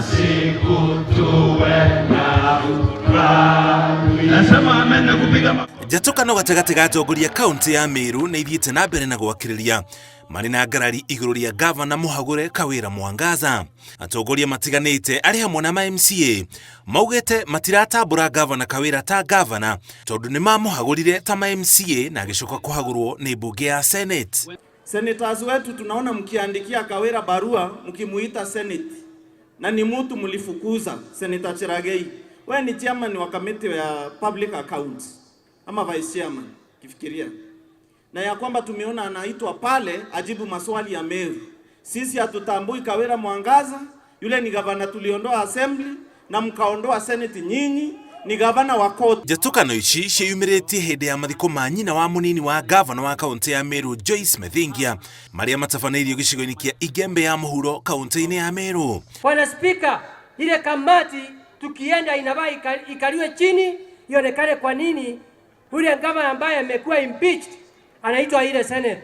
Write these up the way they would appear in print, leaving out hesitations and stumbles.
Siku tuwe na furaha. Nasema amen na kupiga Njatũkano gatagatĩ ga atongoria kaunti ya Meru nĩ ithiĩte na mbere na gwakĩrĩria marĩ na ngarari igũrũ rĩa gavana mũhagũre Kawĩra Mwangaza. Atongoria matiganĩte arĩ hamwe na ma MCA maugĩte matiratambũra gavana Kawĩra ta gavana tondũ nĩ mamũhagũrire ta ma MCA na agĩcoka kũhagũrwo nĩ mbunge ya Senate. Senators wetu tunaona mkiandikia Kawira barua mkimuita Senate na ni mtu mlifukuza. Senator Cherargei, wewe ni chairman wa committee ya public accounts ama vice chairman, kifikiria na ya kwamba tumeona anaitwa pale ajibu maswali ya Meru. Sisi hatutambui Kawira Mwangaza, yule ni gavana tuliondoa assembly na mkaondoa senate, nyinyi ni gavana wa court. Njatũkano ici ciĩyumĩrĩtie hĩndĩ ya mathiko ma nyina wa mũnini wa gavana wa kaũntĩ ya Meru Joyce Methingia marĩa matabanĩirio gĩcigo-inĩ kĩa Igembe ya mũhuro kaũntĩ-inĩ ya Meru. Bwana Spika, ile kamati tukienda inafaa ikaliwe chini ionekane kwa nini yule gavana ambaye amekuwa impeached anaitwa ile Senate,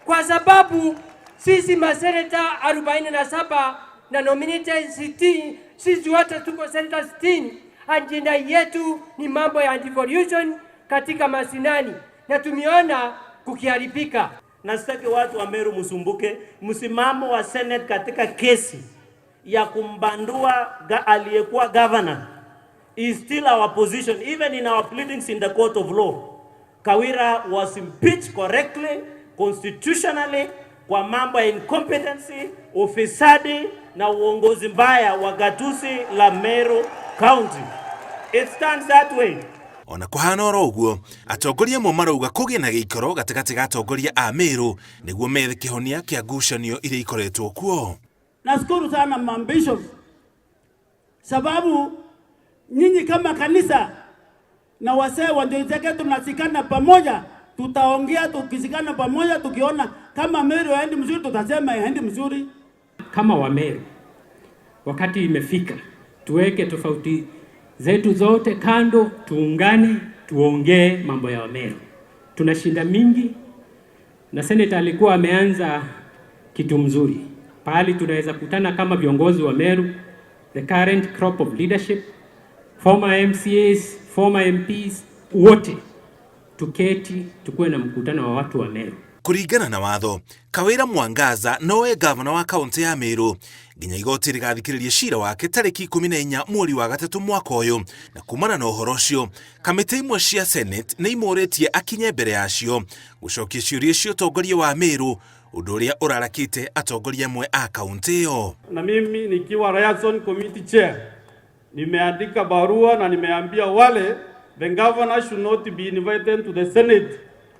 kwa sababu sisi maseneta 47 na nominated 60, sisi wote tuko seneta 60. Ajenda yetu ni mambo ya devolution katika mashinani na tumeona kukiharibika. Na sitaki watu wa Meru msumbuke. Msimamo wa Senate katika kesi ya kumbandua aliyekuwa governor is still our position even in our pleadings in the court of law. Kawira was impeached correctly constitutionally kwa mambo ya incompetency, ufisadi na uongozi mbaya wa gatuzi la Meru County. It stands that way. Ona kũhana oro ũguo, atongoria amwe marauga kũgĩe na gĩikaro gatagatĩ ga atongoria a Meru nĩguo methe kĩhonia kĩa ngucanio iria ikoretwo kuo. Nashukuru sana mabishop, sababu nyinyi kama kanisa na wasee wa Njoiteke tunashikana pamoja, tutaongea tukishikana pamoja, tukiona kama Meru haendi mzuri tutasema haendi mzuri. Kama Wameru, wakati imefika tuweke tofauti zetu zote kando, tuungane, tuongee mambo ya Wameru. Tuna shinda mingi na seneta alikuwa ameanza kitu mzuri pahali tunaweza kutana kama viongozi wa Meru, the current crop of leadership, former MCAs, former MPs, wote tuketi, tukuwe na mkutano wa watu wa Meru. Kũringana na watho, Kawĩra Mwangaza nowe gavana wa kaũntĩ ya Meru nginya igoti rĩgathikĩrĩria cira wake tarĩki 14 mweri wa gatatũ mwaka ũyũ. Na kumana na ũhoro ũcio, kamĩtĩ imwe cia Senate nĩ imũrĩtie akinye mbere yacio gũcokia ciũria cia ũtongoria wa Meru, ũndũ ũrĩa ũrarakĩte atongoria amwe a kaũntĩ ĩyo. Na mimi nikiwa Liaison Committee Chair nimeandika barua na nimeambia wale the governor should not be invited to the Senate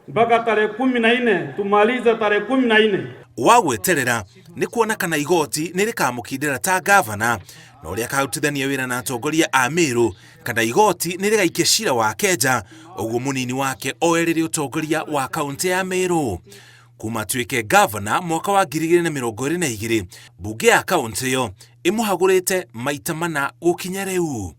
mpaka tarehe 14, tumalize tarehe 14. Wa gweterera nĩ kuona kana igoti nĩ rĩkamũkindĩra ta gavana na ũrĩa akarutithania wĩra na atongoria a Meru, kana igoti nĩ rĩgaikia cira wake nja ũguo mũnini wake oerere ũtongoria wa kaũntĩ ya Meru. Kuma atuĩke gavana mwaka wa 2022, mbunge ya kaũntĩ ĩyo ĩmũhagũrĩte maita mana gũkinya rĩu.